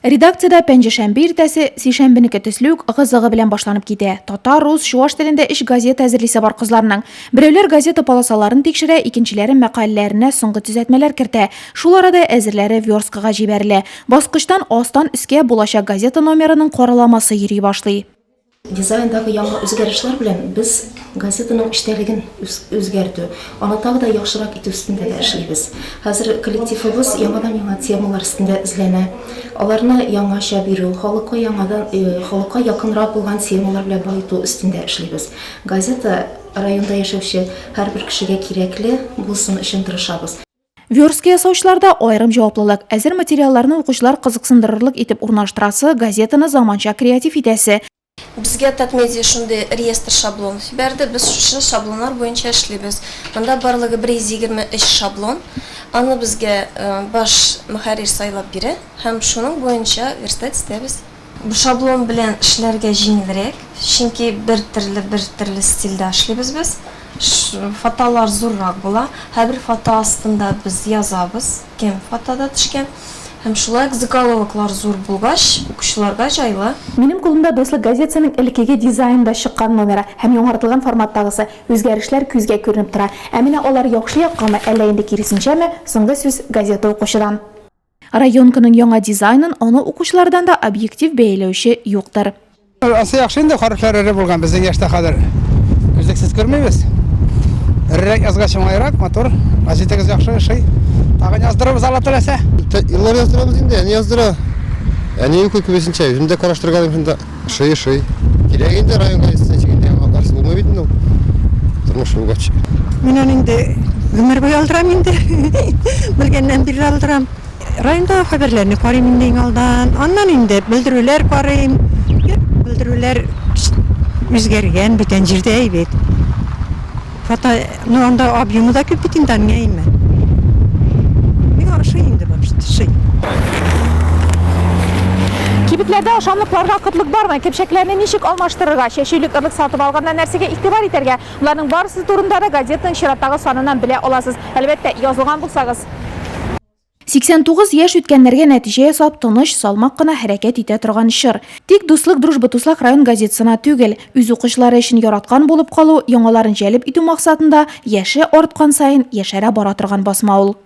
Редакциядә пәнҗешәмбе иртәсе, сишәмбенеке төсле үк, ыгы-зыгы белән башланып китә. Татар, рус, чуаш телендә өч газета әзерлисе бар кызларның. Берәүләр газета полосаларын тикшерә, икенчеләре мәкаләләренә соңгы төзәтмәләр кертә. Шул арада әзерләре версткага җибәрелә. Баскычтан астан өскә булачак газета номерының караламасы йөри башлый. Дизайндагы яңа үзгәрешләр белән без газетаның эчтәлеген үзгәртү, аны тагы да яхшырак итү өстендә дә эшлибез. Хәзер коллективыбыз яңадан-яңа темалар өстендә эзләнә. Аларны яңача бирү, халыкка яңадан, халыкка якынрак булган темалар белән баету өстендә эшлибез. Газета районда яшәүче һәрбер кешегә кирәкле булсын өчен тырышабыз. Верстка ясаучыларда аерым җаваплылык. Әзер материалларны укучылар кызыксындырырлык итеп урнаштырасы, газетаны заманча креатив итәсе. Безгә Татмедиа шундый реестр шаблонов җибәрде, без шушы шаблоннар буенча эшлибез. Монда барлыгы 123 шаблон. Аны безгә баш мөхәррир сайлап бирә һәм шуның буенча верстать итәбез. Бу шаблон белән эшләргә җиңелрәк, чөнки бер төрле, бер төрле стильдә эшлибез без. Фотолар зуррак була. Һәрбер фото астында без язабыз, кем фотода төшкән. Һәм шулай ук заголовоклар зур булгач, укучыларга җайлы. Минем кулымда Дуслык газетасының элеккеге дизайнда чыккан номеры һәм яңартылган форматтагысы. Үзгәрешләр күзгә күренеп тора. Ә менә алар яхшы яккамы, әллә инде киресенчәме, соңгы сүз газета укучыдан. Районканың яңа дизайнын аны укучылардан да объектив бәяләүче юктыр. Ансы яхшы инде, хәрефләр эре булган, безнең яшьтә хәзер күзлексез күрмибез. Эрерәк язгач уңайрак, матур. Газетагыз яхшы, ошый. Тагын яздырырбыз, Алла теләсә. Еллар яздырабыз инде, әни яздыра. Әни укый күбесенчә, үзем дә караштыргалыйм шунда. Ошый, ошый. Кирәк инде район газетасы ничек инде яңалыкларсыз булмый бит инде ул. Тормыш булгач. Мин аны инде гомер буе алдырам инде. Белгәннән бирле алдырам. Райондагы хәбәрләрне карыйм инде иң алдан. Аннан инде белдерүләр карыйм. Белдерүләр үзгәргән бүтән җирдә әйбәт. Фото, ну анда объемы да күп бит инде аның, әйме. Миңа ошый инде вообще, ошый. Кибетләрдә ашамлыкларга кытлык бармы? Көпчәкләрне ничек алмаштырырга? Чәчүлек орлык сатып алганда нәрсәгә игътибар итәргә? Боларның барысы турында да газетаның чираттагы саныннан белә аласыз. Әлбәттә, язылган булсагыз. 89 яшь үткәннәргә нәтиҗә ясап, тыныч, салмак кына хәрәкәт итә торган чор. Тик Дуслык Дружба Туслак район газетасына түгел, үз укучылары өчен яраткан булып калу, яңаларын җәлеп итү максатында яше арткан саен яшәрә бара торган басма ул.